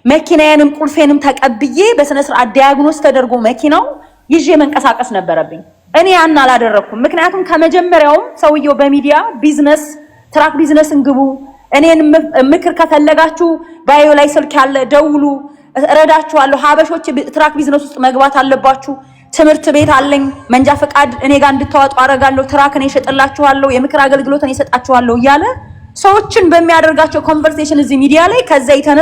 መኪናዬንም ቁልፌንም ተቀብዬ በስነ ስርዓት diagnose ተደርጎ መኪናው ይዤ መንቀሳቀስ ነበረብኝ። እኔ ያን አላደረኩም። ምክንያቱም ከመጀመሪያውም ሰውየው በሚዲያ business truck business እንግቡ፣ እኔን ምክር ከፈለጋችሁ bio ላይ ስልክ ያለ ደውሉ፣ እረዳችኋለሁ። ሀበሾች truck business ውስጥ መግባት አለባችሁ። ትምህርት ቤት አለኝ፣ መንጃ ፈቃድ እኔ ጋር እንድታወጡ አደርጋለሁ፣ truck እኔ እሸጥላችኋለሁ፣ የምክር አገልግሎት እኔ እሰጣችኋለሁ እያለ ሰዎችን በሚያደርጋቸው conversation እዚህ ሚዲያ ላይ ከዛ የተነሳ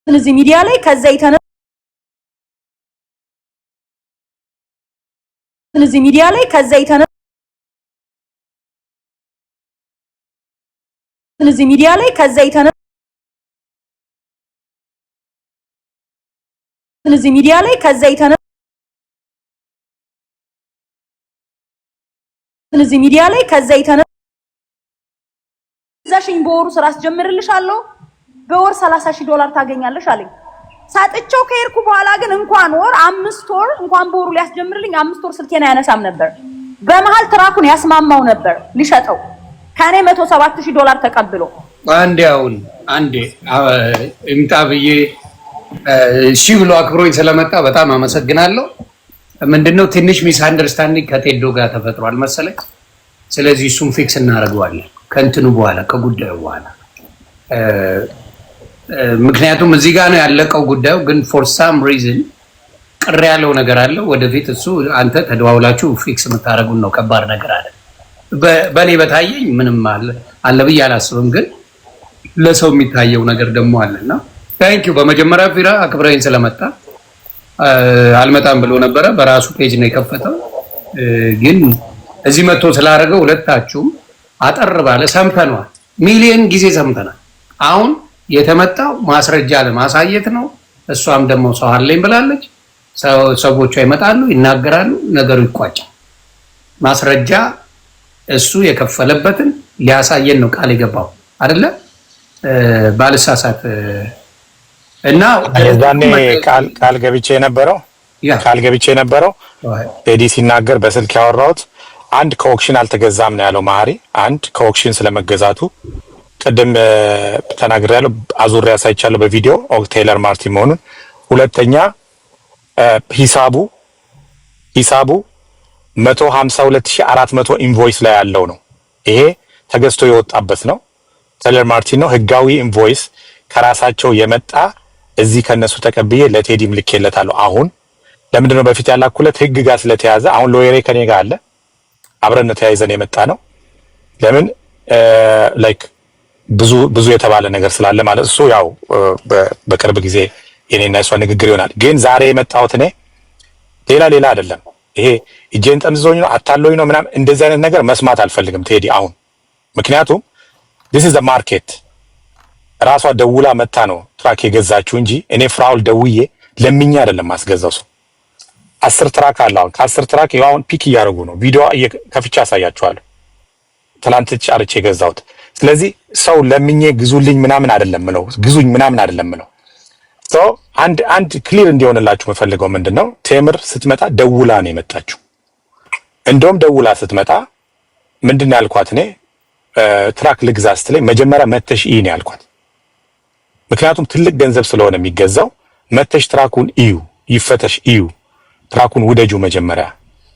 እዚህ ሚዲያ ላይ ከዛ የተነሳ እዚህ ሚዲያ ላይ ከዛ የተነሳ እዚህ ሚዲያ ላይ ከዛ የተነሳ እዚህ ሚዲያ ላይ ከዛ የተነሳ እዚህ ሚዲያ ላይ ከዛ የተነሳ ዘሽኝ በወሩ ስራ አስጀምርልሻለሁ፣ በወር 30 ሺህ ዶላር ታገኛለሽ አለኝ። ሳጥቸው ከሄድኩ በኋላ ግን እንኳን ወር 5 ወር እንኳን በወሩ ሊያስጀምርልኝ 5 ወር ስልኬን አያነሳም ነበር። በመሀል truck ኡን ያስማማው ነበር ሊሸጠው ከኔ 107 ሺህ ዶላር ተቀብሎ። አንዴ አሁን አንዴ እምጣ ብዬ እሺ ብሎ አክብሮኝ ስለመጣ በጣም አመሰግናለሁ። ምንድነው ትንሽ misunderstanding ከቴዶ ጋር ተፈጥሯል መሰለኝ። ስለዚህ እሱም fix እናደርገዋለን ከእንትኑ በኋላ፣ ከጉዳዩ በኋላ። ምክንያቱም እዚህ ጋር ነው ያለቀው ጉዳዩ። ግን for some reason ቅር ያለው ነገር አለ። ወደፊት እሱ አንተ ተደዋውላችሁ fix የምታደርጉን ነው። ከባድ ነገር አለ። በእኔ በታየኝ ምንም አለ ብዬ አላስብም። ግን ለሰው የሚታየው ነገር ደግሞ አለና thank you። በመጀመሪያ ፊራ አክብረኝ ስለመጣ፣ አልመጣም ብሎ ነበረ። በራሱ page ነው የከፈተው። ግን እዚህ መጥቶ ስላደረገው ሁለታችሁም አጠር ባለ ሰምተነዋል። ሚሊየን ጊዜ ሰምተናል። አሁን የተመጣው ማስረጃ ለማሳየት ነው። እሷም ደግሞ ሰው አለኝ ብላለች። ሰዎቿ ይመጣሉ፣ ይናገራሉ፣ ነገሩ ይቋጫል። ማስረጃ እሱ የከፈለበትን ሊያሳየን ነው ቃል የገባው አይደለ? ባልሳሳት እና የዛኔ ቃል ገብቼ የነበረው ቃል ገብቼ የነበረው ቴዲ ሲናገር በስልክ ያወራሁት አንድ ከ auction አልተገዛም ነው ያለው መሀሪ። አንድ ከ auction ስለመገዛቱ ቅድም ተናግሬያለሁ፣ አዙሬ አሳይቻለሁ በቪዲዮ ቴይለር ማርቲን መሆኑን። ሁለተኛ ሂሳቡ 152,400 invoice ላይ ያለው ነው። ይሄ ተገዝቶ የወጣበት ነው። ቴይለር ማርቲን ነው። ህጋዊ invoice ከራሳቸው የመጣ እዚህ ከነሱ ተቀብዬ ለቴዲም ልኬለታለሁ። አሁን ለምንድን ነው በፊት ያላኩለት? ህግ ጋር ስለተያዘ አሁን lawyer ኤ ከኔ ጋር አለ፣ አብረን ነው ተያይዘን የመጣ ነው። ለምን like ብዙ ብዙ የተባለ ነገር ስላለ ማለት እሱ ያው በቅርብ ጊዜ የኔና የሷ ንግግር ይሆናል። ግን ዛሬ የመጣሁት እኔ ሌላ ሌላ አይደለም። ይሄ እጄን ጠምዝዞኝ ነው አታሎኝ ነው ምናምን እንደዚህ አይነት ነገር መስማት አልፈልግም ቴዲ አሁን። ምክንያቱም this is the market። ራሷ ደውላ መታ ነው truck የገዛችው እንጂ እኔ ፍራውል ደውዬ ለምኜ አይደለም ማስገዛው። ሰው 10 truck አለ። አሁን ከ10 truck ይኸው አሁን pick እያደረጉ ነው። ቪዲዮ ከፍቼ አሳያችኋለሁ። ትላንት ጫርቼ የገዛሁት። ስለዚህ ሰው ለምኜ ግዙልኝ ምናምን አይደለም ምለው፣ ግዙኝ ምናምን አይደለም ምለው። So አንድ አንድ clear እንዲሆንላችሁ የምፈልገው ምንድን ነው፣ ቴምር ስትመጣ ደውላ ነው የመጣችው። እንደውም ደውላ ስትመጣ ምንድን ነው ያልኳት እኔ? Truck ልግዛ ስትለኝ መጀመሪያ መተሽ እይ ነው ያልኳት። ምክንያቱም ትልቅ ገንዘብ ስለሆነ የሚገዛው መተሽ truck ኡን እዩ፣ ይፈተሽ፣ እዩ፣ truck ኡን ውደጁ መጀመሪያ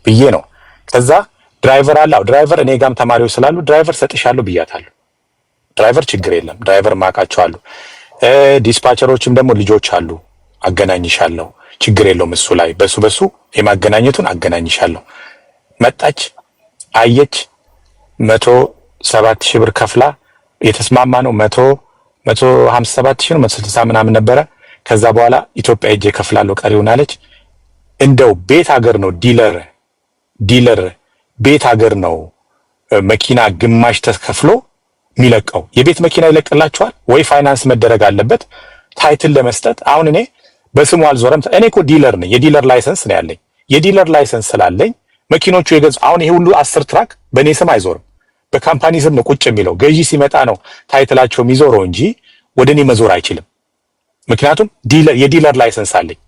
ብዬ ነው። ከዛ driver አለ። አዎ driver እኔ ጋም ተማሪዎች ስላሉ driver ሰጥሻለሁ ብያታለሁ። Driver ችግር የለም፣ driver ማውቃቸው አሉ። Dispatcher ኦችም ደግሞ ልጆች አሉ፣ አገናኝሻለሁ፣ ችግር የለውም እሱ ላይ በሱ የማገናኘቱን አገናኝሻለሁ። መጣች፣ አየች፣ 107,000 ብር ከፍላ የተስማማ ነው 157,000 ነው 160 ምናምን ነበረ። ከዛ በኋላ ኢትዮጵያ ሄጄ እከፍላለሁ ቀሪውን አለች። እንደው ቤት ሀገር ነው dealer ቤት ሀገር ነው መኪና ግማሽ ተከፍሎ የሚለቀው? የቤት መኪና ይለቅላቸዋል ወይ ፋይናንስ መደረግ አለበት title ለመስጠት። አሁን እኔ በስሙ አልዞረም። እኔ እኮ dealer ነኝ፣ የ dealer license ነው ያለኝ። የ dealer license ስላለኝ መኪኖቹ የገዙ አሁን ይሄ ሁሉ 10 truck በእኔ ስም አይዞርም፣ በ company ስም ነው ቁጭ የሚለው። ገዢ ሲመጣ ነው title ኣቸው የሚዞረው እንጂ ወደ እኔ መዞር አይችልም። ምክንያቱም የ dealer license አለኝ።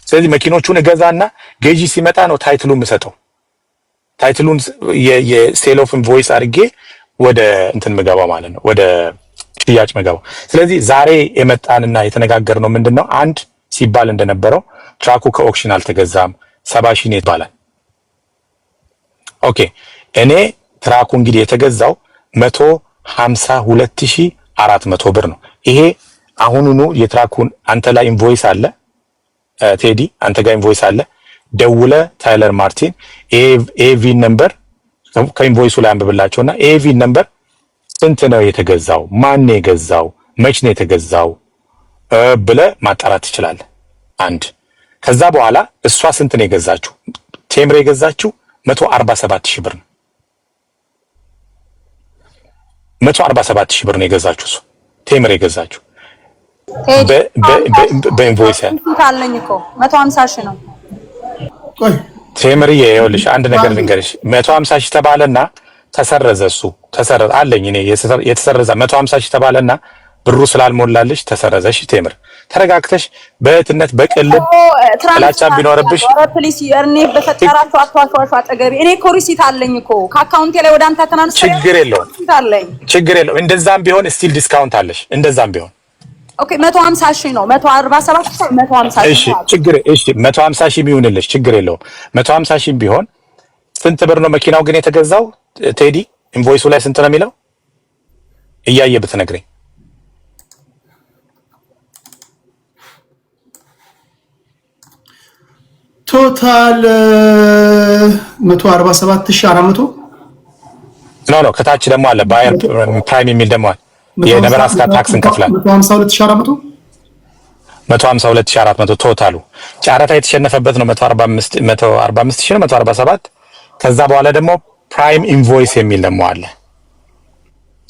ስለዚህ መኪኖቹን እገዛና ገዢ ሲመጣ ነው title ኡን የምሰጠው። Title ኡን የ sale of invoice አድርጌ ወደ እንትን ምገባው ማለት ነው፣ ወደ ሽያጭ መገባው። ስለዚህ ዛሬ የመጣንና የተነጋገርነው ምንድን ነው? አንድ ሲባል እንደነበረው truck ኡ ከ auction አልተገዛም፣ 70,000 ነው ይባላል። Okay፣ እኔ truck ኡ እንግዲህ የተገዛው 152,400 ብር ነው። ይሄ አሁኑኑ የ truck ኡን አንተ ላይ invoice አለ፣ ቴዲ፣ አንተ ጋር invoice አለ። ደውለ ታይለር ማርቲን VIN number ከ invoice ኡ ላይ አንብብላቸውና VIN number ስንት ነው የተገዛው፣ ማን ነው የገዛው፣ መች ነው የተገዛው ብለ ማጣራት ትችላለህ። አንድ፣ ከዛ በኋላ እሷ ስንት ነው የገዛችው? ቴምር የገዛችው 147 ሺህ ብር ነው። 147 ሺህ ብር ነው የገዛችው እሷ ቴምር የገዛችው በ invoice አለኝ እኮ 150,000 ነው። ቴምርዬ ይኸውልሽ አንድ ነገር ልንገርሽ፣ 150,000 ተባለና ተሰረዘ። እሱ ተሰረዘ አለኝ እኔ የተሰረዘ 150,000 ተባለና ብሩ ስላልሞላልሽ ተሰረዘ። እሺ ቴምር ተረጋግተሽ በእህትነት በቅልብ ጥላቻ ቢኖርብሽ Please፣ እኔ በፈጠራችሁ አትዋሿሹ አጠገቤ። እኔ እኮ receipt አለኝ እኮ ከ account ኤ ላይ ወደ አንተ transfer ችግር የለውም፣ ችግር የለውም። እንደዛም ቢሆን still discount አለሽ። እንደዛም ቢሆን Okay፣ 150,000 ነው፣ 147 150,000። እሺ ችግር እሺ 150,000 ቢሆንልሽ ችግር የለውም። 150,000 ቢሆን ስንት ብር ነው መኪናው ግን የተገዛው? ቴዲ invoice ኡ ላይ ስንት ነው የሚለው እያየ ብትነግረኝ። Total 147,400። No, ከታች ደግሞ አለ buyer prime የሚል ደግሞ አለ። የነበራስካ tax እንከፍላለን። 152,400። 152,400 total ኡ ጨረታ የተሸነፈበት ነው። 145 145 ሺህ ነው፣ 147። ከዛ በኋላ ደግሞ prime invoice የሚል ደግሞ አለ።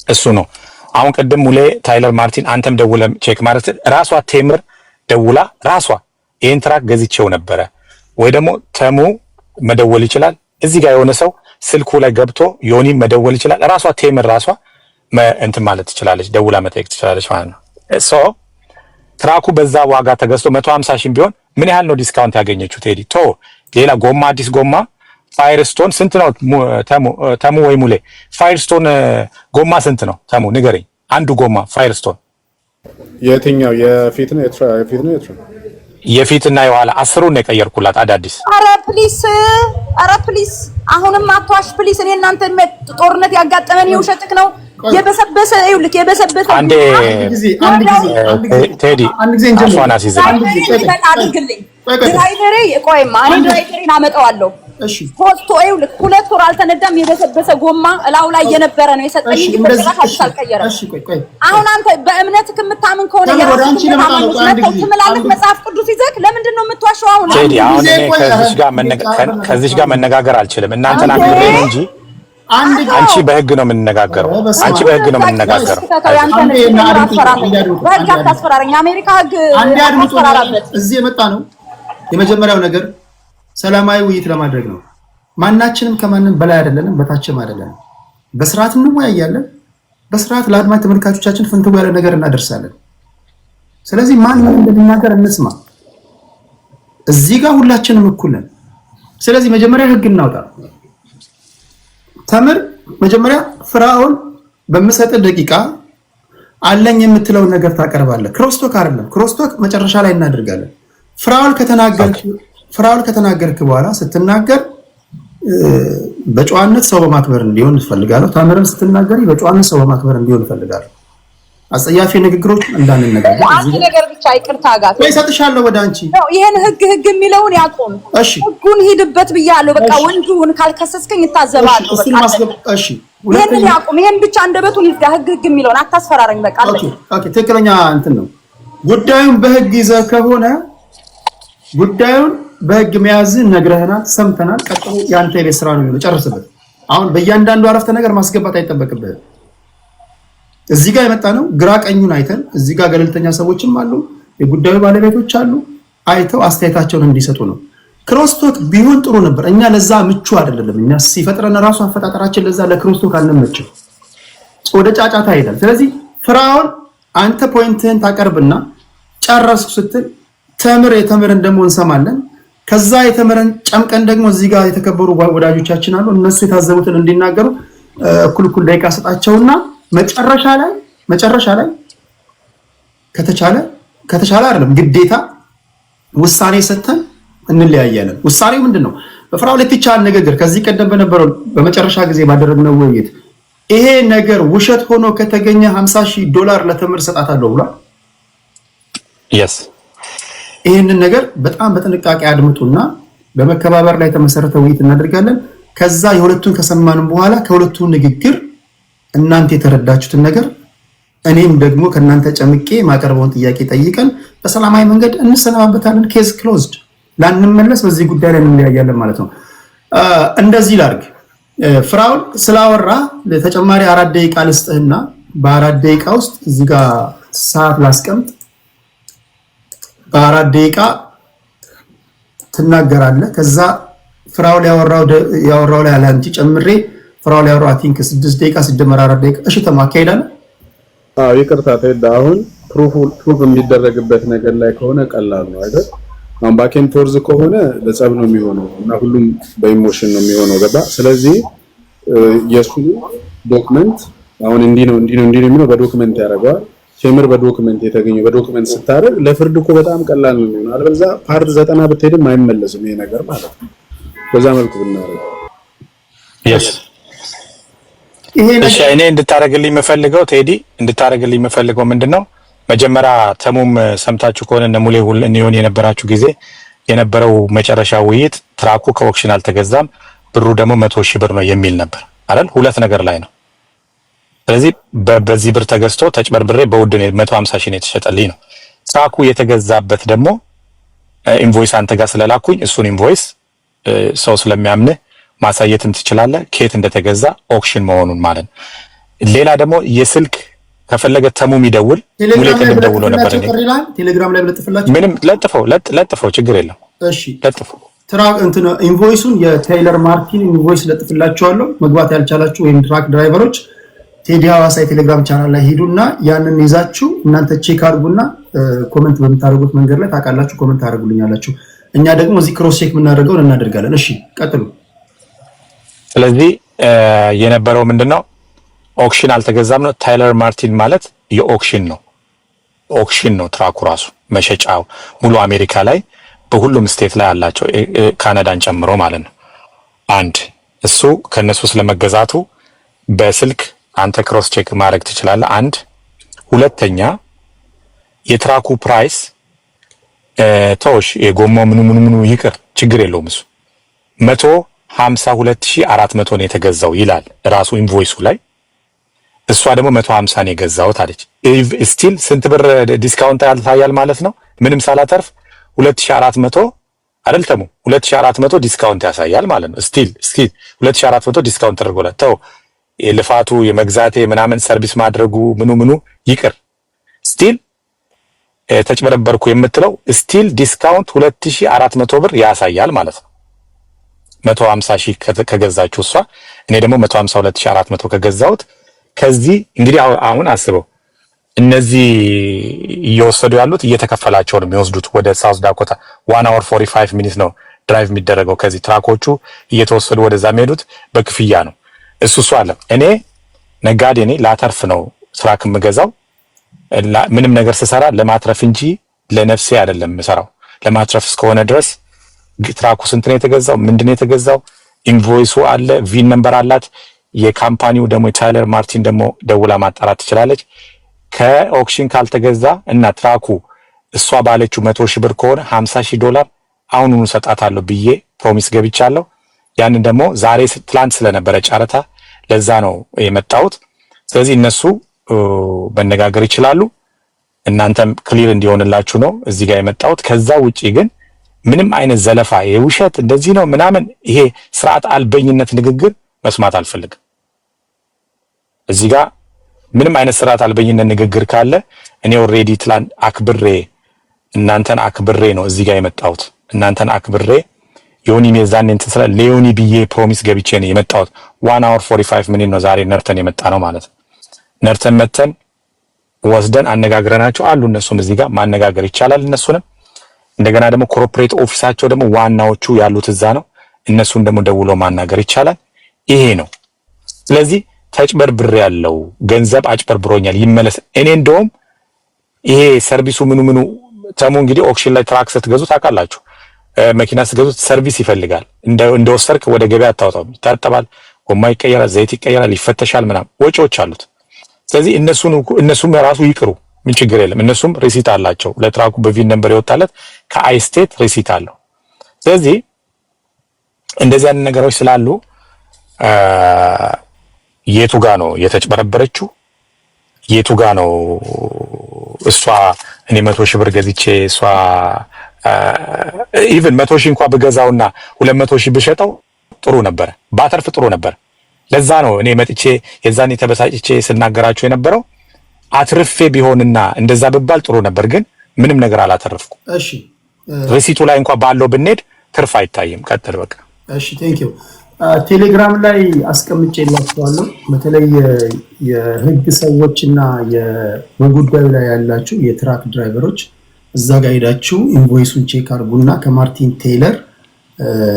እሱ ነው አሁን ቅድም ሙሌ ታይለር ማርቲን አንተም ደውለ check ማለት ራሷ ቴምር ደውላ ራሷ ይሄን truck ገዝቼው ነበረ ወይ ደግሞ ተሙ መደወል ይችላል። እዚህ ጋር የሆነ ሰው ስልኩ ላይ ገብቶ ዮኒም መደወል ይችላል። ራሷ ቴምር ራሷ እንትን ማለት ትችላለች፣ ደውላ መጠየቅ ትችላለች ማለት ነው። So truck ኡ በዛ ዋጋ ተገዝቶ 150 ሺህ ቢሆን ምን ያህል ነው discount ያገኘችው ቴዲ? ቶ ሌላ ጎማ፣ አዲስ ጎማ ፋይርስቶን ስንት ነው ተሙ ወይ ሙሌ? ፋይርስቶን ጎማ ስንት ነው ተሙ ንገረኝ። አንዱ ጎማ ፋይርስቶን የትኛው የፊት ነው የፊት ነው የፊትና የኋላ 10ሩን ነው የቀየርኩላት አዳዲስ። ኧረ please፣ ኧረ please፣ አሁንም አትዋሽ please። እኔ እናንተ ጦርነት ያጋጠመን የውሸትክ ነው። የበሰበሰ ይኸውልህ፣ የበሰበሰ አንዴ ቴዲ አፏን አስይዝልኝ አድርግልኝ። driver ኤ ቆይማ፣ እኔ driver ኤን አመጣዋለሁ። ፖስቶ ይኸውልህ፣ 2 ወር አልተነዳም። የበሰበሰ ጎማ እላው ላይ የነበረ ነው የሰጠኝ እንጂ በጭራሽ አዲስ አልቀየረም። አሁን አንተ በእምነትህ የምታምን ከሆነ ትምላለህ። መጽሐፍ ቅዱስ ይዘህ ለምንድን ነው የምትዋሸው? አሁን ቴዲ፣ አሁን እኔ ከዚች ጋር መነጋገር አልችልም። እናንተን አክብሬ ነው እንጂ አንቺ በህግ ነው የምንነጋገረው። አንቺ በህግ ነው የምንነጋገረው። በህግ አታስፈራረኝ። አሜሪካ ህግ አታስፈራራበት። እዚህ የመጣ ነው የመጀመሪያው ነገር ሰላማዊ ውይይት ለማድረግ ነው። ማናችንም ከማንም በላይ አይደለንም፣ በታችም አይደለንም። በስርዓት እንወያያለን። በስርዓት ለአድማጭ ተመልካቾቻችን ፍንትው ያለ ነገር እናደርሳለን። ስለዚህ ማን ምን እንደሚናገር እንስማ። እዚህ ጋር ሁላችንም እኩል ነን። ስለዚህ መጀመሪያ ህግ እናውጣ። ተምር መጀመሪያ ፍራኦል በምሰጥ ደቂቃ አለኝ የምትለውን ነገር ታቀርባለህ። Crosstalk አይደለም፣ crosstalk መጨረሻ ላይ እናደርጋለን። ፍራኦል ከተናገርክ በኋላ ስትናገር በጨዋነት ሰው በማክበር እንዲሆን እፈልጋለሁ። ታምርም ስትናገሪ በጨዋነት ሰው በማክበር እንዲሆን እፈልጋለሁ። አጸያፊ ንግግሮች እንዳንነጋገር። አንድ ነገር ብቻ ይቅርታ ጋር እሰጥሻለሁ ወደ አንቺ። ይሄን ህግ ህግ የሚለውን ያቆም። እሺ ህጉን ሂድበት ብያለሁ። በቃ ወንዱን ካልከሰስከኝ እታዘባለሁ። እሺ ይሄንን ያቆም። ይሄን ብቻ አንደበቱን ይዝጋ። ህግ ህግ የሚለውን አታስፈራረኝ። በቃ Okay okay፣ ትክክለኛ እንትን ነው። ጉዳዩን በህግ ይዘህ ከሆነ ጉዳዩን በህግ መያዝህ ነግረህናል፣ ሰምተናል። ቀጥሎ የአንተ የቤት ስራ ነው የሚሆነው። ጨርስበት። አሁን በእያንዳንዱ አረፍተ ነገር ማስገባት አይጠበቅብህም። እዚህ ጋር የመጣ ነው ግራ ቀኙን አይተን፣ እዚህ ጋር ገለልተኛ ሰዎችም አሉ፣ የጉዳዩ ባለቤቶች አሉ፣ አይተው አስተያየታቸውን እንዲሰጡ ነው። Crosstalk ቢሆን ጥሩ ነበር። እኛ ለዛ ምቹ አይደለም። እኛ ሲፈጥረን ራሱ አፈጣጠራችን ለዛ ለ crosstalk አንመችም፣ ወደ ጫጫታ ይሄዳል። ስለዚህ ፍራውን አንተ point ህን ታቀርብና ጨረስኩ ስትል ተምር የተምርን ደግሞ እንሰማለን። ከዛ የተምርን ጨምቀን ደግሞ እዚህ ጋር የተከበሩ ወዳጆቻችን አሉ። እነሱ የታዘቡትን እንዲናገሩ እኩል እኩል ደቂቃ ሰጣቸውና መጨረሻ ላይ መጨረሻ ላይ ከተቻለ፣ ከተቻለ አይደለም ግዴታ ውሳኔ ሰጥተን እንለያያለን። ውሳኔው ምንድን ነው? በፍራኦል ኢቲቻ ንግግር ከዚህ ቀደም በነበረው በመጨረሻ ጊዜ ባደረግነው ውይይት ይሄ ነገር ውሸት ሆኖ ከተገኘ 50 ሺህ ዶላር ለተምር ሰጣታለሁ ብሏል። Yes. ይህንን ነገር በጣም በጥንቃቄ አድምጡና በመከባበር ላይ የተመሰረተ ውይይት እናደርጋለን። ከዛ የሁለቱን ከሰማንም በኋላ ከሁለቱ ንግግር እናንተ የተረዳችሁትን ነገር፣ እኔም ደግሞ ከእናንተ ጨምቄ ማቀርበውን ጥያቄ ጠይቀን በሰላማዊ መንገድ እንሰነባበታለን። Case closed። ላንመለስ በዚህ ጉዳይ ላይ እንለያያለን ማለት ነው። እንደዚህ ላርግ። ፍራኦል ስላወራ ተጨማሪ 4 ደቂቃ ልስጥህና በ4 ደቂቃ ውስጥ እዚህ ጋር ሰዓት ላስቀምጥ። በ4 ደቂቃ ትናገራለህ። ከዛ ፍራኦል ያወራው ላይ አለ አንቺ ጨምሬ ፍራኦል ያወራው I think 6 ደቂቃ ሲደመር 4 ደቂቃ። እሺ ተማ አካሄዳለህ። አዎ፣ ይቅርታ ቴዳ፣ አሁን proof የሚደረግበት ነገር ላይ ከሆነ ቀላል ነው አይደል? አሁን back and forth ከሆነ ለጸብ ነው የሚሆነው እና ሁሉም በ emotion ነው የሚሆነው፣ ገባ? ስለዚህ የእሱ document አሁን እንዲህ ነው፣ እንዲህ ነው፣ እንዲህ ነው የሚለው በ document ያደርገዋል። ቴምር በ document የተገኘው በ document ስታደርግ ለፍርድ እኮ በጣም ቀላል ነው የሚሆነው። አለበለዚያ part 90 ብትሄድም አይመለስም ይሄ ነገር ማለት ነው። በዛ መልኩ ብናደርግ። Yes. ይሄ እሺ፣ እኔ እንድታደርግልኝ የምፈልገው ቴዲ፣ እንድታደርግልኝ የምፈልገው ምንድነው፣ መጀመሪያ ተሙም ሰምታችሁ ከሆነ እነ ሙሌ ሁል እኔ የነበራችሁ ጊዜ የነበረው መጨረሻ ውይይት truck ኡ ከ auction አልተገዛም፣ ብሩ ደግሞ 100,000 ብር ነው የሚል ነበር አይደል? ሁለት ነገር ላይ ነው። ስለዚህ በዚህ ብር ተገዝቶ ተጭበርብሬ በውድ ነው 150,000 ነው የተሸጠልኝ ነው። Truck ኡ የተገዛበት ደግሞ invoice አንተ ጋር ስለላኩኝ እሱን invoice ሰው ስለሚያምንህ ማሳየትም ትችላለህ፣ ከየት እንደተገዛ auction መሆኑን ማለት ነው። ሌላ ደግሞ የስልክ ከፈለገ ተሙም ይደውል። ሙሌ ቴሌግራም ላይ ቅድም ደውሎ ነበር። ብለጥፍላቸው እኔ ቅር ይልሃል? ቴሌግራም ላይ ብለጥፍላቸው። ምንም ለጥፈው፣ ለጥፈው፣ ችግር የለም። እሺ። ለጥፈው። Truck እንትን invoice ኡን የቴይለር ማርቲን invoice ለጥፍላችኋለሁ። መግባት ያልቻላችሁ ወይም truck driver ኦች ቴዲ ሐዋሳ የቴሌግራም ቻናል ላይ ሂዱና ያንን ይዛችሁ እናንተ check አድርጉና comment በምታደርጉት መንገድ ላይ ታውቃላችሁ፣ comment ታደርጉልኛላችሁ። እኛ ደግሞ እዚህ cross check የምናደርገውን እናደርጋለን። እሺ ቀጥሉ። ስለዚህ የነበረው ምንድነው፣ auction አልተገዛም ነው። ታይለር ማርቲን ማለት የ auction ነው፣ auction ነው truck ኡ ራሱ መሸጫው ሙሉ አሜሪካ ላይ በሁሉም state ላይ አላቸው፣ ካናዳን ጨምሮ ማለት ነው። አንድ እሱ ከነሱ ስለመገዛቱ በስልክ አንተ cross check ማድረግ ትችላለህ። አንድ ሁለተኛ የ truck ኡ price ተውሽ፣ የጎማው ምኑ ምኑ ምኑ ይቅር፣ ችግር የለውም፣ እሱ 152,400 ነው የተገዛው ይላል ራሱ invoice ኡ ላይ። እሷ ደግሞ 150 ነው የገዛሁት አለች። Still ስንት ብር discount ያሳያል ማለት ነው? ምንም ሳላተርፍ 2400 አይደል ተሙ? 2400 discount ያሳያል ማለት ነው። Still 2400 discount ተደርጎለት፣ ተው የልፋቱ የመግዛቴ ምናምን service ማድረጉ ምኑ ምኑ ይቅር፣ still ተጭበረበርኩ የምትለው still discount 2400 ብር ያሳያል ማለት ነው። 150 ሺህ ከገዛችሁ እሷ፣ እኔ ደግሞ 152,400 ከገዛሁት፣ ከዚህ እንግዲህ አሁን አስበው፣ እነዚህ እየወሰዱ ያሉት እየተከፈላቸው ነው የሚወስዱት። ወደ ሳውዝ ዳኮታ 1 hour 45 minute ነው drive የሚደረገው። ከዚህ truck ኦቹ እየተወሰዱ ወደዛ የሚሄዱት በክፍያ ነው። እሱ አለ። እኔ ነጋዴ ነኝ፣ ላተርፍ ነው truck የምገዛው። ምንም ነገር ስሰራ ለማትረፍ እንጂ ለነፍሴ አይደለም የምሰራው። ለማትረፍ እስከሆነ ድረስ truck ኡ ስንት ነው የተገዛው? ምንድን ነው የተገዛው? Invoice ኡ አለ፣ VIN number አላት። የ company ው ደግሞ የታይለር ማርቲን ደግሞ ደውላ ማጣራት ትችላለች። ከ auction ካልተገዛ እና truck ኡ እሷ ባለችው 100,000 ብር ከሆነ 50,000 ዶላር አሁኑኑ ሰጣታለሁ ብዬ promise ገብቻለሁ። ያንን ደግሞ ዛሬ ትላንት ስለነበረ ጨረታ ለዛ ነው የመጣሁት። ስለዚህ እነሱ መነጋገር ይችላሉ። እናንተም clear እንዲሆንላችሁ ነው እዚህ ጋር የመጣሁት። ከዛ ውጪ ግን ምንም አይነት ዘለፋ፣ የውሸት እንደዚህ ነው ምናምን፣ ይሄ ስርዓት አልበኝነት ንግግር መስማት አልፈልግም። እዚህ ጋር ምንም አይነት ስርዓት አልበኝነት ንግግር ካለ እኔ already ትላንት አክብሬ፣ እናንተን አክብሬ ነው እዚህ ጋር የመጣሁት። እናንተን አክብሬ ዮኒ የዛኔ እንትን ስለ ሌዮኒ ብዬ promise ገብቼ ነው የመጣሁት። 1 hour 45 minute ነው ዛሬ ነርተን የመጣ ነው ማለት ነው። ነርተን መተን ወስደን አነጋግረናቸው አሉ። እነሱም እዚህ ጋር ማነጋገር ይቻላል። እነሱንም እንደገና ደግሞ corporate office ኣቸው ደግሞ ዋናዎቹ ያሉት እዛ ነው። እነሱን ደግሞ ደውሎ ማናገር ይቻላል። ይሄ ነው። ስለዚህ ተጭበርብሬ ያለው ገንዘብ አጭበርብሮኛል፣ ይመለስ። እኔ እንደውም ይሄ service ኡ ምኑ ምኑ ተሙ እንግዲህ auction ላይ truck ስትገዙ ታውቃላችሁ። መኪና ስትገዙ service ይፈልጋል። እንደወሰድክ ወደ ገበያ አታወጣውም። ይታጠባል፣ ጎማ ይቀየራል፣ ዘይት ይቀየራል፣ ይፈተሻል፣ ምናምን ወጪዎች አሉት። ስለዚህ እነሱም ራሱ ይቅሩ፣ ምን ችግር የለም። እነሱም receipt አላቸው። ለ truck ኡ በ VIN number የወጣለት ከ iState receipt አለው። ስለዚህ እንደዚህ አይነት ነገሮች ስላሉ የቱ ጋ ነው የተጭበረበረችው? የቱ ጋ ነው እሷ? እኔ 100,000 ብር ገዝቼ እሷ even 100,000 እንኳ ብገዛውና 200,000 ብሸጠው ጥሩ ነበረ፣ ባተርፍ ጥሩ ነበር። ለዛ ነው እኔ መጥቼ የዛኔ ተበሳጭቼ ስናገራቸው የነበረው። አትርፌ ቢሆንና እንደዛ ብባል ጥሩ ነበር፣ ግን ምንም ነገር አላተረፍኩም። Receipt ኡ ላይ እንኳ ባለው ብንሄድ ትርፍ አይታይም። ቀጥል በቃ። እሺ፣ thank you። ቴሌግራም ላይ አስቀምጬላችኋለሁ። በተለይ የህግ ሰዎች እና በጉዳዩ ላይ ያላችሁ የ truck driver ኦች እዛ ጋር ሄዳችሁ invoice ኡን check አድርጉና ከማርቲን ቴይለር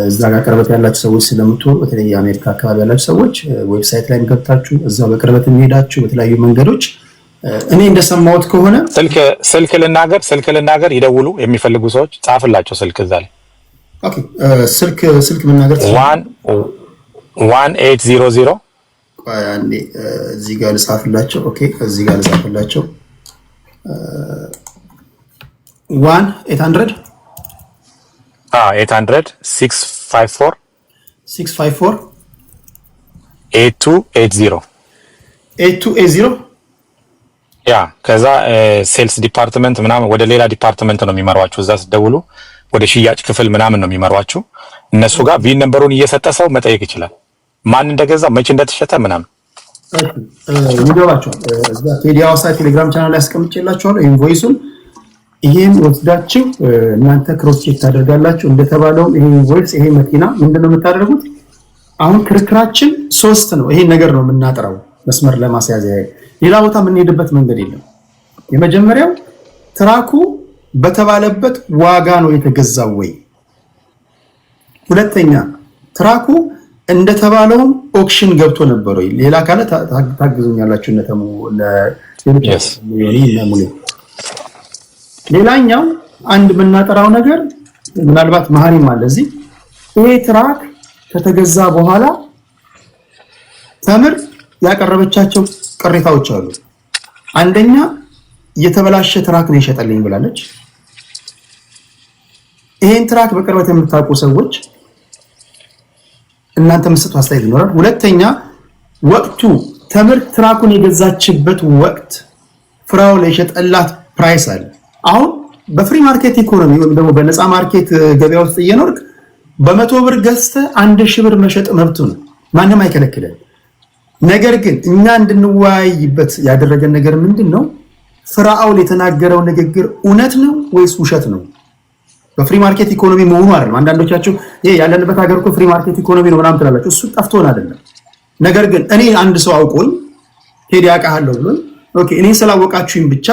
እዛ ጋር ቅርበት ያላችሁ ሰዎች ስለምትሆኑ፣ በተለይ የአሜሪካ አካባቢ ያላችሁ ሰዎች website ላይ ገብታችሁ እዛው በቅርበት የሚሄዳችሁ በተለያዩ መንገዶች እኔ እንደሰማሁት ከሆነ ስልክ ልናገር፣ ይደውሉ የሚፈልጉ ሰዎች፣ ጻፍላቸው ስልክ እዛ ላይ። Okay፣ ስልክ መናገር። 1 1 800 አንዴ እዚህ ጋር ልጻፍላቸው። Okay፣ እዚህ ጋር ልጻፍላቸው። 1 800 800 654 654 8280። 8280። Yeah፣ ከዛ sales department ምናምን ወደ ሌላ department ነው የሚመሯችሁ። እዛ ስትደውሉ ወደ ሽያጭ ክፍል ምናምን ነው የሚመሯችሁ። እነሱ ጋር VIN number ኡን እየሰጠ ሰው መጠየቅ ይችላል። ማን እንደገዛ፣ መቼ እንደተሸጠ ምናምን። ይገባቸዋል። እዛ ቴዲ ሐዋሳ ቴሌግራም ቻናል ላይ አስቀምጬላችኋለሁ invoice ኡን። ይሄን ወስዳችሁ እናንተ cross check ታደርጋላችሁ። እንደተባለውም ይሄ invoice ይሄ መኪና ምንድነው የምታደርጉት? አሁን ክርክራችን ሶስት ነው። ይሄን ነገር ነው የምናጥረው መስመር ለማስያዝ ያህል፣ ሌላ ቦታ የምንሄድበት መንገድ የለም። የመጀመሪያው truck ኡ በተባለበት ዋጋ ነው የተገዛው ወይ? ሁለተኛ truck ኡ እንደተባለውም auction ገብቶ ነበር ወይ? ሌላ ካለ ታግዙኛላችሁ። እነተሙ ሙሌ። ሌላኛው አንድ የምናጠራው ነገር ምናልባት መሀሪም አለ እዚህ። ይሄ truck ከተገዛ በኋላ ተምር ያቀረበቻቸው ቅሬታዎች አሉ። አንደኛ የተበላሸ truck ነው የሸጠልኝ ብላለች። ይሄን truck በቅርበት የምታውቁ ሰዎች እናንተ የምትሰጡ አስተያየት ይኖራል። ሁለተኛ ወቅቱ ተምር truck ኡን የገዛችበት ወቅት ፍራኦል የሸጠላት price አለ። አሁን በ free market economy ወይም ደግሞ በነፃ market ገበያ ውስጥ እየኖርክ በ100 ብር ገዝተህ 1,000 ብር መሸጥ መብቱ ነው፣ ማንም አይከለክልም። ነገር ግን እኛ እንድንወያይበት ያደረገን ነገር ምንድን ነው? ፍራኦል የተናገረው ንግግር እውነት ነው ወይስ ውሸት ነው? በ free market economy መሆኑ አይደለም። አንዳንዶቻችሁ ይሄ ያለንበት ሀገር እኮ free market economy ነው ምናምን ትላላችሁ። እሱ ጠፍቶን አይደለም። ነገር ግን እኔ አንድ ሰው አውቆኝ ቴዲ አውቃለሁ ብሎኝ፣ okay እኔ ስላወቃችሁኝ ብቻ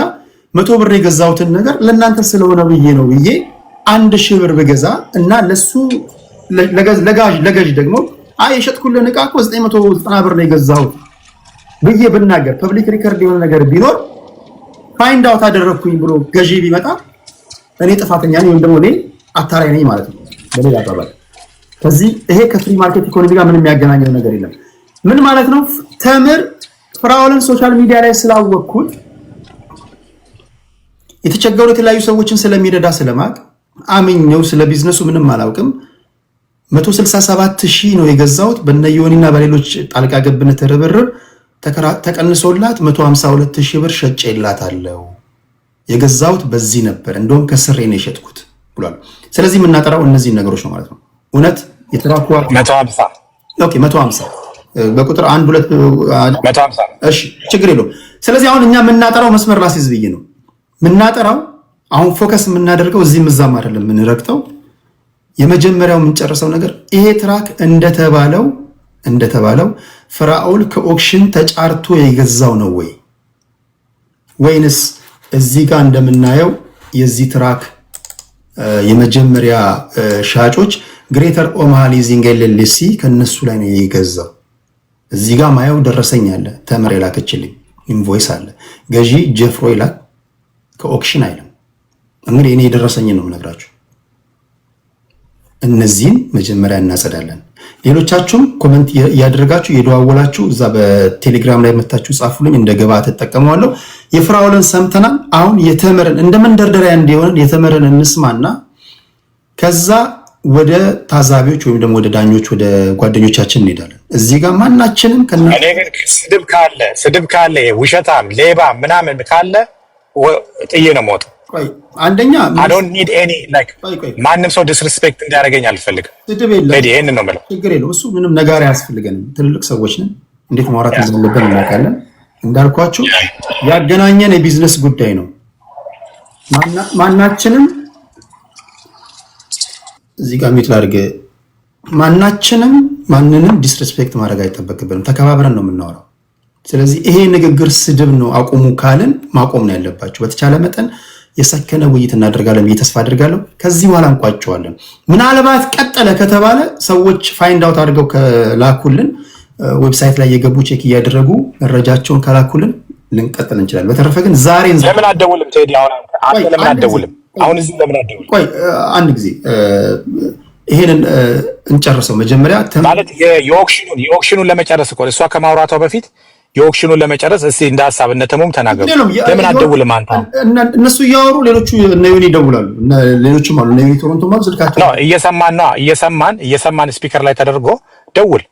100 ብር የገዛሁትን ነገር ለእናንተ ስለሆነ ብዬ ነው ብዬ 1,000 ብር ብገዛ እና ለሱ ለገዥ ደግሞ አይ የሸጥኩልህን ዕቃ እኮ 990 ብር ነው የገዛሁት ብዬ ብናገር፣ public record የሆነ ነገር ቢኖር find out አደረግኩኝ ብሎ ገዢ ቢመጣ እኔ ጥፋተኛ ነኝ ወይም ደግሞ እኔ አታላይ ነኝ ማለት ነው። በሌላ አባባል ከዚህ ይሄ ከ free market economy ጋር ምንም የሚያገናኘው ነገር የለም። ምን ማለት ነው? ተምር ፍራኦልን social media ላይ ስላወቅኩት፣ የተቸገሩ የተለያዩ ሰዎችን ስለሚረዳ ስለማቅ አምኜው፣ ስለ ቢዝነሱ ምንም አላውቅም። 167 ሺህ ነው የገዛሁት። በነ ዮኒና በሌሎች ጣልቃ ገብነት ርብርብ ተቀንሶላት 152 ሺህ ብር ሸጬላታለሁ። የገዛሁት በዚህ ነበር፣ እንደውም ከስሬ ነው የሸጥኩት ብሏል። ስለዚህ የምናጠራው እነዚህን ነገሮች ነው ማለት ነው። እውነት የ truck ኡ 150። Okay፣ 150 በቁጥር አንድ ሁለት 150። እሺ፣ ችግር የለውም። ስለዚህ አሁን እኛ የምናጠራው መስመር ላስይዝ ብዬ ነው የምናጠራው። አሁን focus የምናደርገው እዚህም እዛም አይደለም የምንረግጠው። የመጀመሪያው የምንጨርሰው ነገር ይሄ truck እንደተባለው ፍራኦል ከ auction ተጫርቶ የገዛው ነው ወይ፣ ወይንስ እዚህ ጋር እንደምናየው የዚህ truck የመጀመሪያ ሻጮች Greater Omaha Leasing LLC ከነሱ ላይ ነው የገዛው? እዚህ ጋር ማየው ደረሰኝ አለ፣ ተምር የላከችልኝ invoice አለ። ገዢ ጀፍሮ ይላል፣ ከ auction አይልም። እንግዲህ እኔ የደረሰኝን ነው የምነግራችሁ። እነዚህን መጀመሪያ እናጸዳለን። ሌሎቻችሁም comment እያደረጋችሁ እየደዋወላችሁ እዛ በቴሌግራም ላይ መታችሁ ጻፉልኝ፣ እንደ ግብአት እጠቀመዋለሁ። የፍራኦልን ሰምተናል። አሁን የተምርን እንደ መንደርደሪያ እንዲሆንን የተምርን እንስማና ከዛ ወደ ታዛቢዎች ወይም ደግሞ ወደ ዳኞች ወደ ጓደኞቻችን እንሄዳለን። እዚህ ጋር ማናችንም ከና እኔ ግን ስድብ ካለ ውሸታም፣ ሌባ ምናምን ካለ ጥዬ ነው የምወጣው። ቆይ አንደኛ I don't need any like ቆይ ቆይ ማንም ሰው disrespect እንዲያደርገኝ አልፈልግም። ስድብ የለም፣ ቴዲ ይሄንን ነው የምለው። ችግር የለውም። እሱ ምንም ነጋሪ አያስፈልገንም። ትልልቅ ሰዎች ነን። እንዴት ማውራት እንዳለብን እናውቃለን። እንዳልኳችሁ ያገናኘን የቢዝነስ ጉዳይ ነው። ማናችንም እዚህ ጋር mute ላድርግ። ማናችንም ማንንም disrespect ማድረግ አይጠበቅብንም። ተከባብረን ነው የምናወራው። ስለዚህ ይሄ ንግግር ስድብ ነው አቁሙ ካልን ማቆም ነው ያለባቸው። በተቻለ መጠን የሰከነ ውይይት እናደርጋለን ብዬ ተስፋ አድርጋለሁ። ከዚህ በኋላ እንቋጨዋለን። ምናልባት ቀጠለ ከተባለ ሰዎች find out አድርገው ከላኩልን፣ website ላይ የገቡ check እያደረጉ መረጃቸውን ከላኩልን ልንቀጥል እንችላለን። በተረፈ ግን ዛሬ ለምን አትደውልም ቴዲ? አሁን አንተ ለምን አትደውልም? አሁን እዚሁ ለምን አትደውልም? ቆይ አንድ ጊዜ ይሄንን እንጨርሰው መጀመሪያ። ማለት የ auction ኑን ለመጨረስ እኮ እሷ ከማውራቷ በፊት የ auction ኑን ለመጨረስ እስቲ እንደ ሀሳብ እነ ተሙም ተናገሩ። ለምን አትደውልም አንተ? እነሱ እያወሩ ሌሎቹ እነ ዮኒ ይደውላሉ። ሌሎቹም አሉ፣ እነ ዮኒ ቶሮንቶ አሉ። ስልካቸው ነው እየሰማን ነው፣ እየሰማን speaker ላይ ተደርጎ ደውል።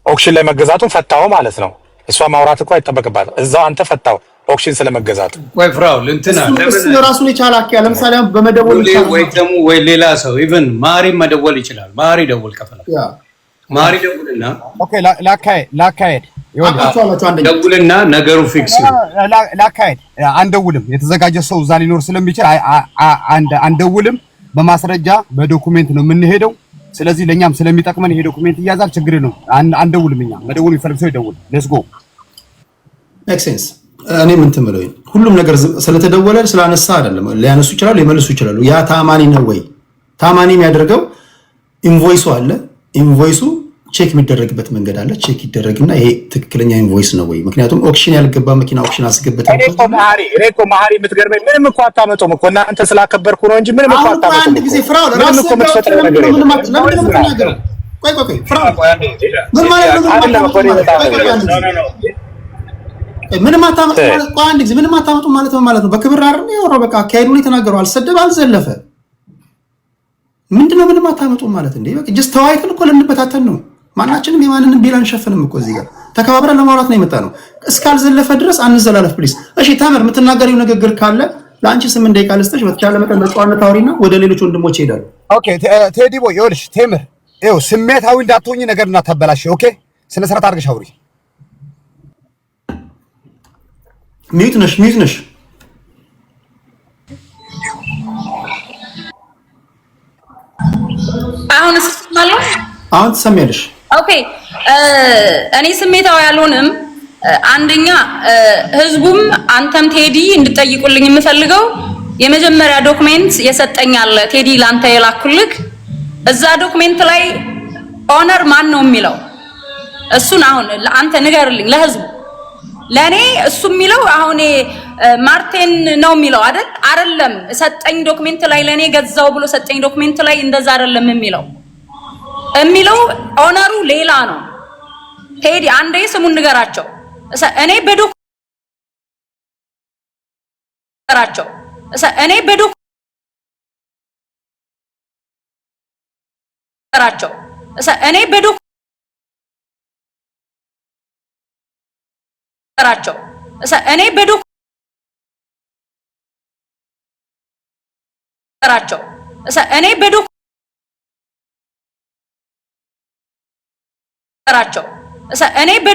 Auction ላይ መገዛቱን ፈታው ማለት ነው። እሷ ማውራት እኮ አይጠበቅባትም። እዛው አንተ ፈታው auction ስለመገዛቱ። ቆይ ፍራውል እንትና እሱ ራሱን የቻለ አኪያ ለምሳሌ አሁን በመደወል ወይ ደግሞ ወይ ሌላ ሰው even ማሪ መደወል ይችላል። ማሪ ደውል ከፈለ ማሪ ደውልና Okay፣ ላካሄድ ደውልና ነገሩ fix ላካሄድ አንደውልም። የተዘጋጀ ሰው እዛ ሊኖር ስለሚችል አንደውልም። በማስረጃ በ document ነው የምንሄደው። ስለዚህ ለእኛም ስለሚጠቅመን ይሄ document ይያዛል። ችግር የለውም። አንደውልም። እኛ መደወል የሚፈልግ ሰው ይደውል። Let's go። Make sense። እኔ ምን ትምለው ሁሉም ነገር ስለተደወለ ስላነሳ አይደለም። ሊያነሱ ይችላሉ፣ ሊመልሱ ይችላሉ። ያ ታማኒ ነው ወይ? ታማኒ የሚያደርገው invoice ኡ አለ። Invoice ኡ check የሚደረግበት መንገድ አለ። Check ይደረግና ይሄ ትክክለኛ invoice ነው ወይ? ምክንያቱም auction ያልገባ መኪና auction አስገብተን እኔ እኮ መሀሪ የምትገርመኝ ምንም እኮ አታመጡም እኮ፣ እናንተ ስላከበርኩ ነው እንጂ ምንም እኮ አታመጡም። አንድ ጊዜ ፍራውል ምንም እኮ የምትፈጥረው ነገር የለም። ለምንድን ነው የምትናገረው? ቆይ ቆይ ቆይ ፍራውል ምን ማለት ነው? ምንም አታመጡ ማለት፣ ቆይ አንድ ጊዜ፣ ምንም አታመጡ ማለት ምን ማለት ነው? በክብር አይደል ያወራው? በቃ አካሄዱን የተናገረው፣ አልሰደበ፣ አልዘለፈ። ምንድነው ምንም አታመጡ ማለት እንዴ? በቃ just ተወያይተን እኮ ልንበታተን ነው። ማናችንም የማንንም bill አንሸፍንም እኮ፣ እዚህ ጋር ተከባብረን ለማውራት ነው የመጣ ነው። እስካልዘለፈ ድረስ አንዘላለፍ please። እሺ ተምር፣ የምትናገሪው ንግግር ካለ ለአንቺ 8 ደቂቃ ልስጥሽ። በተቻለ መጠን በጨዋነት አውሪና ወደ ሌሎች ወንድሞች ይሄዳሉ። Okay ቴዲ ቦይ፣ ይኸውልሽ ቴምር፣ ይኸው ስሜታዊ እንዳትሆኚ፣ ነገር እንዳታበላሽ። Okay፣ ስነ ስርዓት አድርገሽ አውሪ። Mute ነሽ፣ mute ነሽ። አሁን እሰማለሁ። አሁን ትሰሚያለሽ። Okay፣ እኔ ስሜታዊ አልሆንም። አንደኛ ህዝቡም አንተም ቴዲ እንድጠይቁልኝ የምፈልገው የመጀመሪያ document የሰጠኝ አለ፣ ቴዲ ላንተ የላኩልክ። እዛ document ላይ owner ማን ነው የሚለው እሱን አሁን ለአንተ ንገርልኝ ለህዝቡ። ለእኔ እሱ የሚለው አሁን ማርቴን ነው የሚለው አይደል? አይደለም። ሰጠኝ document ላይ፣ ለእኔ ገዛው ብሎ ሰጠኝ document ላይ እንደዛ አይደለም የሚለው፣ owner ኡ ሌላ ነው። ቴዲ አንዴ ስሙን ንገራቸው። እኔ በ ንገራቸው። እኔ በ ንገራቸው። እኔ በ ንገራቸው። እኔ በ ንገራቸው። እኔ በ ንገራቸው። እኔ በ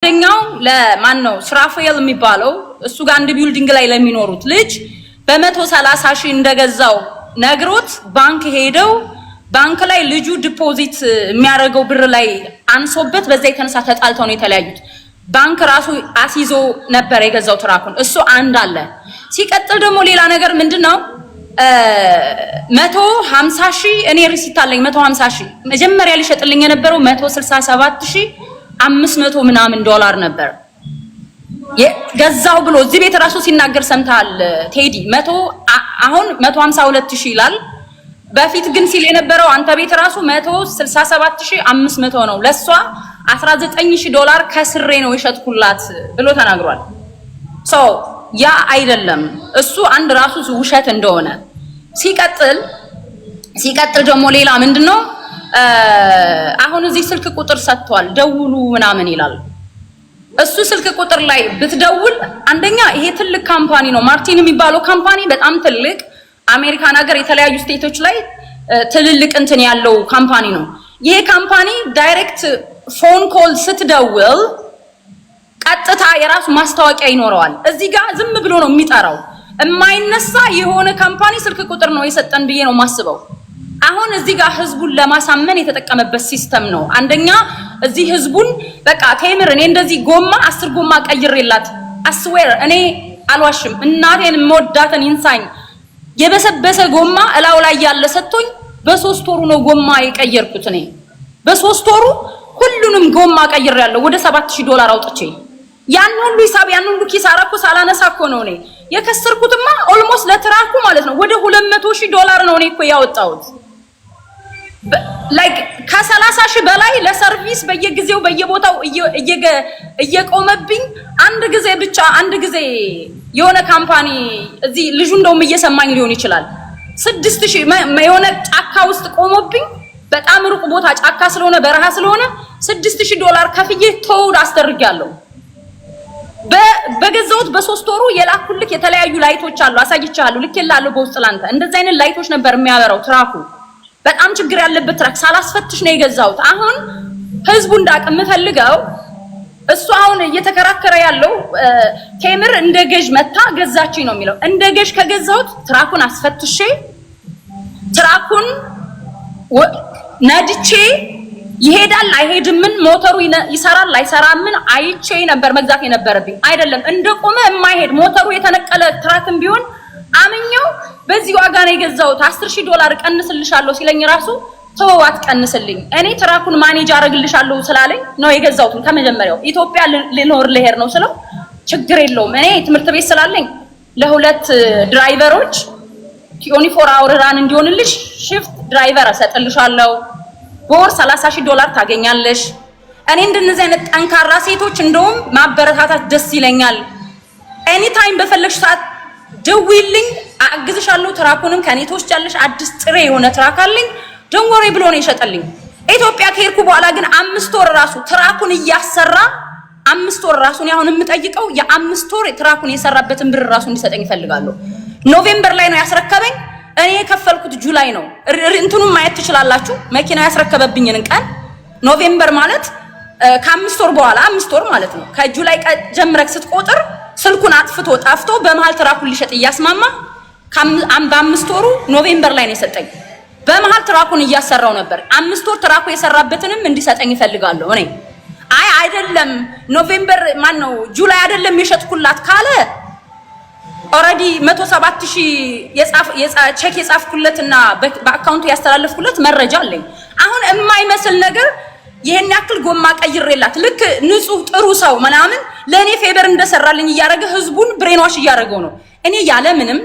ኛው ለማን ነው ስራፌል የሚባለው፣ እሱ ጋር አንድ building ላይ ለሚኖሩት ልጅ በ130,000 እንደገዛው ነግሮት ባንክ ሄደው ባንክ ላይ ልጁ deposit የሚያደርገው ብር ላይ አንሶበት በዛ የተነሳ ተጣልተው ነው የተለያዩት። ባንክ ራሱ አስይዞ ነበር የገዛው truck ኡን። እሱ አንድ አለ። ሲቀጥል ደግሞ ሌላ ነገር ምንድን ነው? 150,000 እኔ receipt አለኝ። 150,000 መጀመሪያ ሊሸጥልኝ የነበረው 167,000 500 ምናምን ዶላር ነበር ገዛው ብሎ እዚህ ቤት ራሱ ሲናገር ሰምተሃል ቴዲ። አሁን 152,000 ይላል። በፊት ግን ሲል የነበረው አንተ ቤት ራሱ 167,500 ነው። ለሷ 19,000 ዶላር ከስሬ ነው የሸጥኩላት ብሎ ተናግሯል። So ያ አይደለም፣ እሱ አንድ ራሱ ውሸት እንደሆነ። ሲቀጥል ደግሞ ሌላ ምንድነው፣ አሁን እዚህ ስልክ ቁጥር ሰጥቷል፣ ደውሉ ምናምን ይላል። እሱ ስልክ ቁጥር ላይ ብትደውል አንደኛ ይሄ ትልቅ company ነው። ማርቲን የሚባለው company በጣም ትልቅ፣ አሜሪካን ሀገር የተለያዩ state ኦች ላይ ትልልቅ እንትን ያለው company ነው። ይሄ company direct phone call ስትደውል ቀጥታ የራሱ ማስታወቂያ ይኖረዋል። እዚህ ጋር ዝም ብሎ ነው የሚጠራው። የማይነሳ የሆነ company ስልክ ቁጥር ነው የሰጠን ብዬ ነው የማስበው። አሁን እዚህ ጋር ህዝቡን ለማሳመን የተጠቀመበት system ነው። አንደኛ እዚህ ህዝቡን በቃ ቴምር እኔ እንደዚህ ጎማ 10 ጎማ ቀይሬላት፣ I swear እኔ አልዋሽም። እናቴን የምወዳትን ይንሳኝ፣ የበሰበሰ ጎማ እላው ላይ ያለ ሰጥቶኝ በ3 ወሩ ነው ጎማ የቀየርኩት። እኔ በ3 ወሩ ሁሉንም ጎማ ቀይሬያለሁ፣ ወደ 7000 ዶላር አውጥቼ። ያን ሁሉ ሂሳብ፣ ያን ሁሉ ኪሳራ እኮ ሳላነሳ እኮ ነው እኔ የከሰርኩትማ። Almost ለ truck ኡ ማለት ነው ወደ 200,000 ዶላር ነው እኔ እኮ ያወጣሁት። Like ከ30,000 በላይ ለ service በየጊዜው በየቦታው እየቆመብኝ፣ አንድ ጊዜ ብቻ፣ አንድ ጊዜ የሆነ company፣ እዚህ ልጁ እንደውም እየሰማኝ ሊሆን ይችላል። 6000 የሆነ ጫካ ውስጥ ቆሞብኝ፣ በጣም ሩቅ ቦታ ጫካ ስለሆነ፣ በረሃ ስለሆነ 6000 ዶላር ከፍዬ tow አስደርጊያለሁ። በገዛሁት በ3 ወሩ የላኩልክ የተለያዩ light ኦች አሉ፣ አሳይቻለሁ፣ ልኬልሃለሁ በውስጥ ላንተ። እንደዚህ አይነት light ኦች ነበር የሚያበራው truck ኡ። በጣም ችግር ያለበት truck ሳላስፈትሽ ነው የገዛሁት። አሁን ህዝቡ እንዳውቅ የምፈልገው እሱ አሁን እየተከራከረ ያለው ቴምር እንደ ገዥ መታ ገዛችኝ ነው የሚለው። እንደ ገዥ ከገዛሁት truck ኡን አስፈትሼ፣ truck ኡን ነድቼ ይሄዳል አይሄድምን፣ ሞተሩ ይሰራል አይሰራምን አይቼ ነበር መግዛት የነበረብኝ። አይደለም እንደቆመ የማይሄድ፣ ሞተሩ የተነቀለ truck ም ቢሆን አምኜው በዚህ ዋጋ ነው የገዛሁት፣ 10,000 ዶላር ቀንስልሻለሁ ሲለኝ ራሱ ተወው አትቀንስልኝ፣ እኔ truck ኡን manage አደርግልሻለሁ ስላለኝ ነው የገዛሁት። ከመጀመሪያው ኢትዮጵያ ልኖር ልሄድ ነው ስለው ችግር የለውም፣ እኔ ትምህርት ቤት ስላለኝ ለሁለት driver ኦች 24 hour run እንዲሆንልሽ shift driver እሰጥልሻለሁ፣ በወር 30 ሺህ ዶላር ታገኛለሽ። እኔ እንደነዚህ አይነት ጠንካራ ሴቶች እንደውም ማበረታታት ደስ ይለኛል። Anytime በፈለግሽ ሰዓት ደውይልኝ፣ አግዝሻለሁ። Truck ኡንም ከኔ ትወስጃለሽ። አዲስ ጥሬ የሆነ truck አለኝ። Don't worry ብሎ ነው የሸጠልኝ። ኢትዮጵያ ከሄድኩ በኋላ ግን 5 ወር ራሱ truck ኡን እያሰራ፣ 5 ወር ራሱ፣ እኔ አሁን የምጠይቀው የ5 ወር truck ኡን የሰራበትን ብር ራሱ እንዲሰጠኝ እፈልጋለሁ። November ላይ ነው ያስረከበኝ። እኔ የከፈልኩት July ነው። እንትኑን ማየት ትችላላችሁ። መኪናው ያስረከበብኝን ቀን፣ November ማለት ከ5 ወር በኋላ፣ 5 ወር ማለት ነው። ከ July ጀምረክ ስትቆጥር ስልኩን አጥፍቶ ጠፍቶ በመሀል truck ኡን ሊሸጥ እያስማማ በ5 ወሩ November ላይ ነው የሰጠኝ። በመሀል truck ኡን እያሰራው ነበር። 5 ወር truck ኡ የሰራበትንም እንዲሰጠኝ እፈልጋለሁ እኔ። አይ አይደለም፣ November ማን ነው July አይደለም የሸጥኩላት ካለ already 107,000 የጻፍ ቼክ የጻፍኩለትና በ account ኡ ያስተላለፍኩለት መረጃ አለኝ። አሁን የማይመስል ነገር ይሄን ያክል ጎማ ቀይሬላት ልክ ንጹህ ጥሩ ሰው ምናምን ለእኔ favor እንደሰራልኝ እያደረገ ህዝቡን brainwash እያደረገው ነው። እኔ ያለ ምንም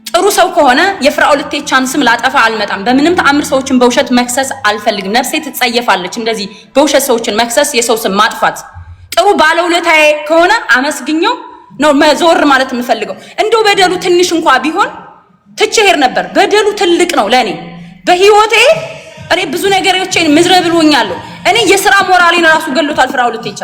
ጥሩ ሰው ከሆነ የፍራኦል ቴቻን ስም ላጠፋ አልመጣም። በምንም ተአምር ሰዎችን በውሸት መክሰስ አልፈልግም። ነፍሴ ትጸየፋለች እንደዚህ በውሸት ሰዎችን መክሰስ፣ የሰው ስም ማጥፋት። ጥሩ ባለውለታዬ ከሆነ አመስግኘው ነው መዞር ማለት የምፈልገው። እንደው በደሉ ትንሽ እንኳ ቢሆን ትቼ ሄድ ነበር። በደሉ ትልቅ ነው ለእኔ። በህይወቴ እኔ ብዙ ነገሮቼን ምዝረ ብሎኛለሁ። እኔ የስራ ሞራሌን ራሱ ገሎታል ፍራኦል ቴቻ።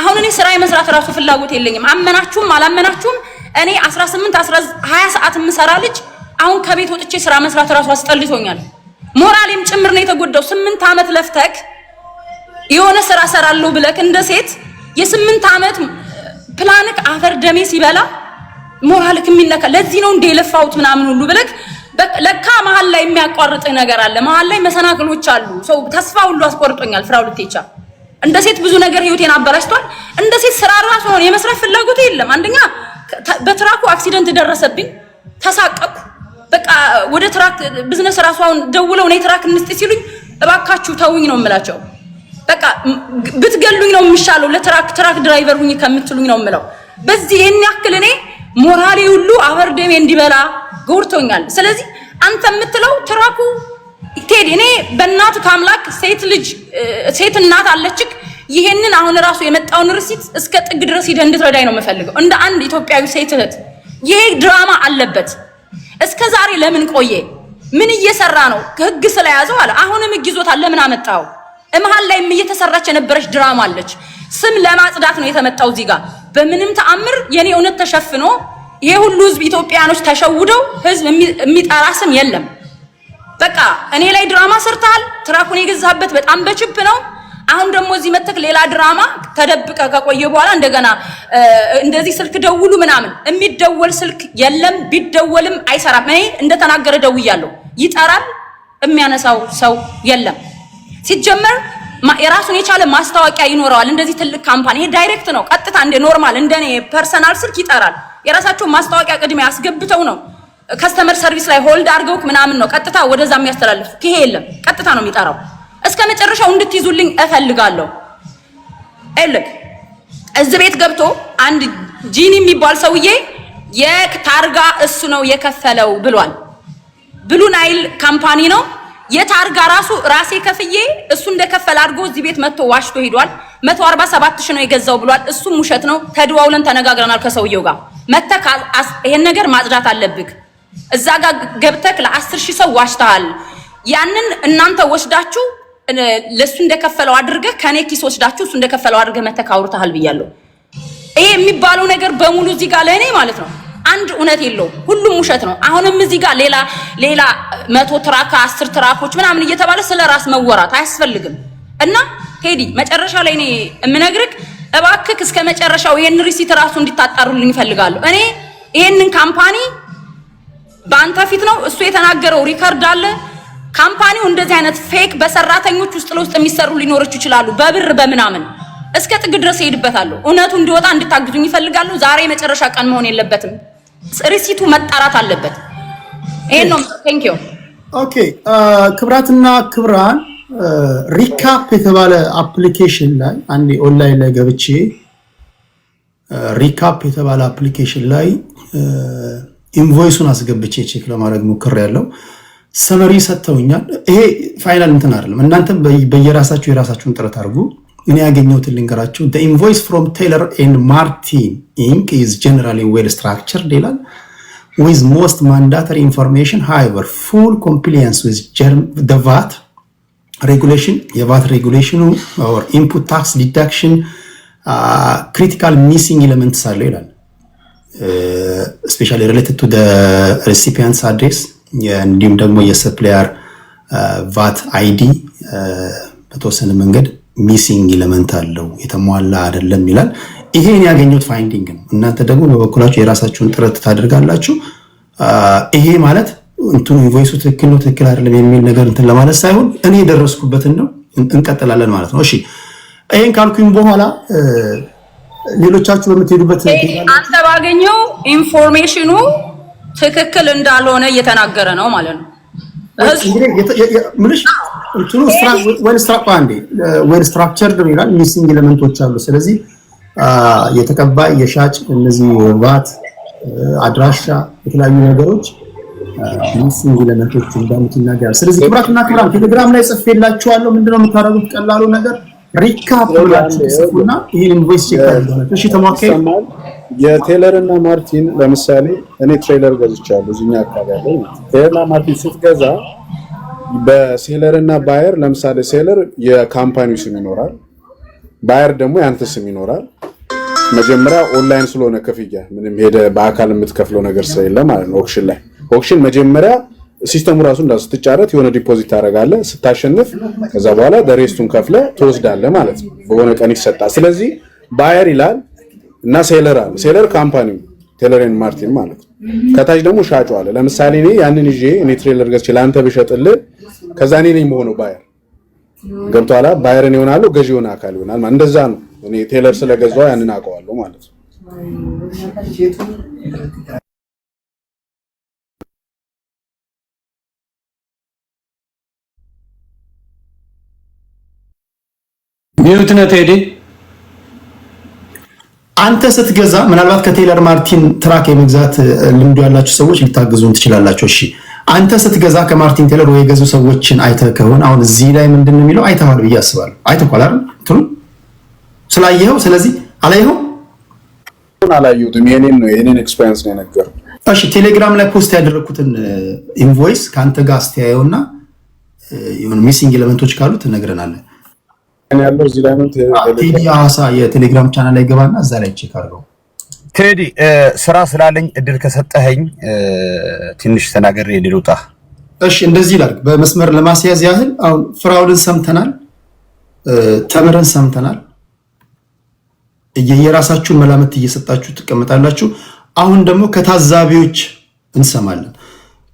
አሁን እኔ ስራ የመስራት ራሱ ፍላጎት የለኝም። አመናችሁም አላመናችሁም እኔ 18 20 ሰዓት የምሰራ ልጅ አሁን ከቤት ወጥቼ ስራ መስራት ራሱ አስጠልቶኛል። ሞራሌም ጭምር ነው የተጎዳው። 8 ዓመት ለፍተክ የሆነ ስራ ሰራለሁ ብለክ እንደ ሴት የ8 ዓመት ፕላንክ አፈር ደሜ ሲበላ ሞራልክ የሚነካ፣ ለዚህ ነው እንደ የለፋሁት ምናምን ሁሉ ብለክ ለካ መሀል ላይ የሚያቋርጥ ነገር አለ። መሀል ላይ መሰናክሎች አሉ። ሰው ተስፋ ሁሉ አስቆርጦኛል። ፍራኦል ቴቻ እንደ ሴት ብዙ ነገር ህይወቴን አበላሽቷል። እንደ ሴት ስራ ራሱ ሆነ የመስራት ፍላጎት የለም። አንደኛ በ truck ኡ accident ደረሰብኝ፣ ተሳቀቅኩ። በቃ ወደ truck business ራሱ አሁን ደውለው እኔ truck እንስጥ ሲሉኝ እባካችሁ ተውኝ ነው የምላቸው። በቃ ብትገሉኝ ነው የሚሻለው ለ truck driver ሁኝ ከምትሉኝ ነው የምለው። በዚህ ይሄን ያክል እኔ ሞራሌ ሁሉ አፈር ደሜ እንዲበላ ጎድቶኛል። ስለዚህ አንተ የምትለው truck ኡ ቴዲ፣ እኔ በእናት ከአምላክ ሴት ልጅ ሴት እናት አለችክ። ይሄንን አሁን ራሱ የመጣውን receipt እስከ ጥግ ድረስ ሂደህ እንድትረዳኝ ነው የምፈልገው፣ እንደ አንድ ኢትዮጵያዊ ሴት እህት። ይሄ ድራማ አለበት። እስከ ዛሬ ለምን ቆየ? ምን እየሰራ ነው? ህግ ስለያዘው አለ። አሁንም ህግ ይዞታል። ለምን አመጣው? እመሀል ላይም እየተሰራች የነበረች ድራማ አለች። ስም ለማጽዳት ነው የተመጣው እዚህ ጋር። በምንም ተአምር የኔ እውነት ተሸፍኖ ይሄ ሁሉ ህዝብ ኢትዮጵያኖች ተሸውደው ህዝብ የሚጠራ ስም የለም። በቃ እኔ ላይ ድራማ ሰርተሃል። Truck ኡን የገዛህበት በጣም በ cheap ነው። አሁን ደግሞ እዚህ መተክ ሌላ ድራማ ተደብቀ ከቆየ በኋላ እንደገና እንደዚህ ስልክ ደውሉ ምናምን፣ የሚደወል ስልክ የለም። ቢደወልም አይሰራም። እኔ እንደተናገረ ደውያለሁ። ይጠራል፣ የሚያነሳው ሰው የለም። ሲጀመር የራሱን የቻለ ማስታወቂያ ይኖረዋል። እንደዚህ ትልቅ company ይሄ direct ነው፣ ቀጥታ እንደ normal እንደ እኔ personal ስልክ ይጠራል። የራሳቸውን ማስታወቂያ ቅድሚያ አስገብተው ነው customer service ላይ hold አድርገው ምናምን ነው ቀጥታ ወደዛ የሚያስተላልፍ። ይሄ የለም፣ ቀጥታ ነው የሚጠራው። እስከ መጨረሻው እንድትይዙልኝ እፈልጋለሁ። ይልቅ እዚህ ቤት ገብቶ አንድ ጂኒ የሚባል ሰውዬ የታርጋ እሱ ነው የከፈለው ብሏል። Blue Nile company ነው። የታርጋ ራሱ ራሴ ከፍዬ እሱ እንደከፈለ አድርጎ እዚህ ቤት መጥቶ ዋሽቶ ሄዷል። 147 ሺህ ነው የገዛው ብሏል። እሱም ውሸት ነው። ተደዋውለን ተነጋግረናል ከሰውየው ጋር። መተህ ይሄን ነገር ማጽዳት አለብህ። እዛ ጋር ገብተህ ለ10,000 ሰው ዋሽተሃል። ያንን እናንተ ወስዳችሁ ለሱ እንደከፈለው አድርገህ ከኔ ኪስ ወስዳችሁ እሱ እንደከፈለው አድርገህ መተህ አውርተሃል ብያለሁ። ይሄ የሚባለው ነገር በሙሉ እዚህ ጋር ለእኔ ማለት ነው አንድ እውነት የለውም። ሁሉም ውሸት ነው። አሁንም እዚህ ጋር ሌላ ሌላ 100 truck 10 truck ኦች ምናምን እየተባለ ስለ ራስ መወራት አያስፈልግም። እና ቴዲ፣ መጨረሻ ላይ እኔ የምነግርህ እባክህ እስከ መጨረሻው ይሄን receipt ራሱ እንዲታጣሩልኝ እፈልጋለሁ። እኔ ይሄንን company በአንተ ፊት ነው እሱ የተናገረው፣ record አለ። Company ው እንደዚህ አይነት fake በሰራተኞች ውስጥ ለውስጥ የሚሰሩ ሊኖሮች ይችላሉ፣ በብር በምናምን እስከ ጥግ ድረስ እሄድበታለሁ። እውነቱ እንዲወጣ እንድታግዙኝ ይፈልጋሉ። ዛሬ የመጨረሻ ቀን መሆን የለበትም። Receipt ኡ መጣራት አለበት። ይሄን ነው። Thank you. Okay፣ ክብራትና ክብራን፣ Recap የተባለ application ላይ አንዴ ኦንላይን ላይ ገብቼ Recap የተባለ application ላይ invoice ኡን አስገብቼ check ለማድረግ ሞክሬያለሁ። Summary ሰጥተውኛል። ይሄ final እንትን አይደለም። እናንተም በየራሳችሁ የራሳችሁን ጥረት አድርጉ። እኔ ያገኘሁትን ልንገራችሁ። "Invoice from Taylor and Martin Inc is generally well structured" ይላል "with most mandatory information. However, full compliance with the VAT regulation" የ VAT regulation ኑ or "input tax deduction critical missing elements" አለው ይላል፣ "especially related to recipient's address" እንዲሁም ደግሞ የ supplier VAT ID በተወሰነ መንገድ missing element አለው፣ የተሟላ አይደለም ይላል። ይሄን ያገኘሁት finding ነው። እናንተ ደግሞ በበኩላችሁ የራሳችሁን ጥረት ታደርጋላችሁ። ይሄ ማለት እንትኑ invoice ኡ ትክክል ነው ትክክል አይደለም የሚል ነገር እንትን ለማለት ሳይሆን እኔ የደረስኩበትን ነው። እንቀጥላለን ማለት ነው። እሺ፣ ይሄን ካልኩኝ በኋላ ሌሎቻችሁ በምትሄዱበት አንተ ባገኘው information ኑ ትክክል እንዳልሆነ እየተናገረ ነው ማለት ነው። ምልሽ እንትኑ well structured ነው ይላል። Missing element ኦች አሉ። ስለዚህ የተቀባይ፣ የሻጭ፣ እነዚህ ቫት፣ አድራሻ፣ የተለያዩ ነገሮች missing element ኦች እንዳሉት ይናገራል። ስለዚህ ክቡራትና ክቡራን ቴሌግራም ላይ ጽፌላችኋለሁ። ምንድነው የምታደርጉት? ቀላሉ ነገር Recap ብላችሁ ጽፉና ይሄን invoice check ታደርጋላችሁ። እሺ ተሟከ። የቴለር እና ማርቲን ለምሳሌ እኔ trailer ገዝቻለሁ እዚህኛ አካባቢ ያለ ቴለር እና ማርቲን ስትገዛ በ seller እና buyer፣ ለምሳሌ seller የ company ው ስም ይኖራል፣ buyer ደግሞ ያንተ ስም ይኖራል። መጀመሪያ ኦንላይን ስለሆነ ክፍያ ምንም ሄደ በአካል የምትከፍለው ነገር ስለሌለ ማለት ነው። Auction ላይ auction መጀመሪያ system ኡ ራሱ እንዳ ስትጫረት የሆነ deposit ታደርጋለህ። ስታሸንፍ ከዛ በኋላ rest ኡን ከፍለህ ትወስዳለህ ማለት ነው። በሆነ ቀን ይሰጣል። ስለዚህ buyer ይላል እና seller አለ። Seller company ው ቴለር and ማርቲን ማለት ነው። ከታች ደግሞ ሻጩ አለ። ለምሳሌ እኔ ያንን ይዤ እኔ trailer ገዝቼ ለአንተ ብሸጥልህ ከዛ እኔ ነኝ የምሆነው buyer። ገብቶሃል? Buyer እኔ እሆናለሁ፣ ገዢ የሆነ አካል ይሆናል ማለት እንደዛ ነው። እኔ ቴለር ስለገዛው ያንን አውቀዋለሁ ማለት ነው። Mute ነህ ቴዲ። አንተ ስትገዛ ምናልባት ከቴይለር ማርቲን truck የመግዛት ልምዱ ያላችሁ ሰዎች ልታግዙን ትችላላችሁ። እሺ፣ አንተ ስትገዛ ከማርቲን ቴይለር ወይ የገዙ ሰዎችን አይተህ ከሆነ አሁን እዚህ ላይ ምንድን ነው የሚለው አይተኸዋል ብዬ አስባለሁ። አይተኸዋል አይደል? እንትኑ ስላየኸው፣ ስለዚህ አላየኸው? አላየሁትም። የኔን ነው፣ የኔን experience ነው የነገረው። እሺ፣ ቴሌግራም ላይ post ያደረግኩትን invoice ከአንተ ጋር አስተያየውና የሆነ missing element ኦች ካሉ ትነግረናለህ። ያለው እዚህ ላይ ነው። ቴዲ ሐዋሳ የቴሌግራም ቻናል ላይ ገባና እዛ ላይ check አድርገው። ቴዲ፣ ስራ ስላለኝ እድል ከሰጠኸኝ ትንሽ ተናግሬ ልውጣ። እሺ፣ እንደዚህ ላድርግ። በመስመር ለማስያዝ ያህል አሁን ፍራውልን ሰምተናል፣ ተምረን ሰምተናል። የራሳችሁን መላምት እየሰጣችሁ ትቀመጣላችሁ። አሁን ደግሞ ከታዛቢዎች እንሰማለን።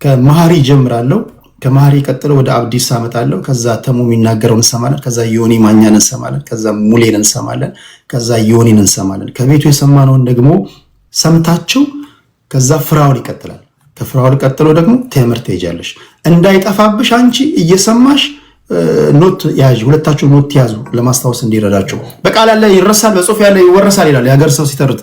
ከመሀሪ ጀምራለሁ። ከመሀሪ ቀጥሎ ወደ አብዲሳ አመጣለሁ። ከዛ ተሙ የሚናገረውን እንሰማለን። ከዛ ዮኒ ማኛን እንሰማለን። ከዛ ሙሌን እንሰማለን። ከዛ ዮኒን እንሰማለን። ከቤቱ የሰማነውን ደግሞ ሰምታችሁ ከዛ ፍራውል ይቀጥላል። ከፍራውል ቀጥሎ ደግሞ ቴምር ትሄጃለሽ። እንዳይጠፋብሽ አንቺ እየሰማሽ note ያዥ። ሁለታችሁ note ያዙ ለማስታወስ እንዲረዳችሁ። በቃል ያለ ይረሳል፣ በጽሁፍ ያለ ይወረሳል ይላል የሀገር ሰው ሲተርት።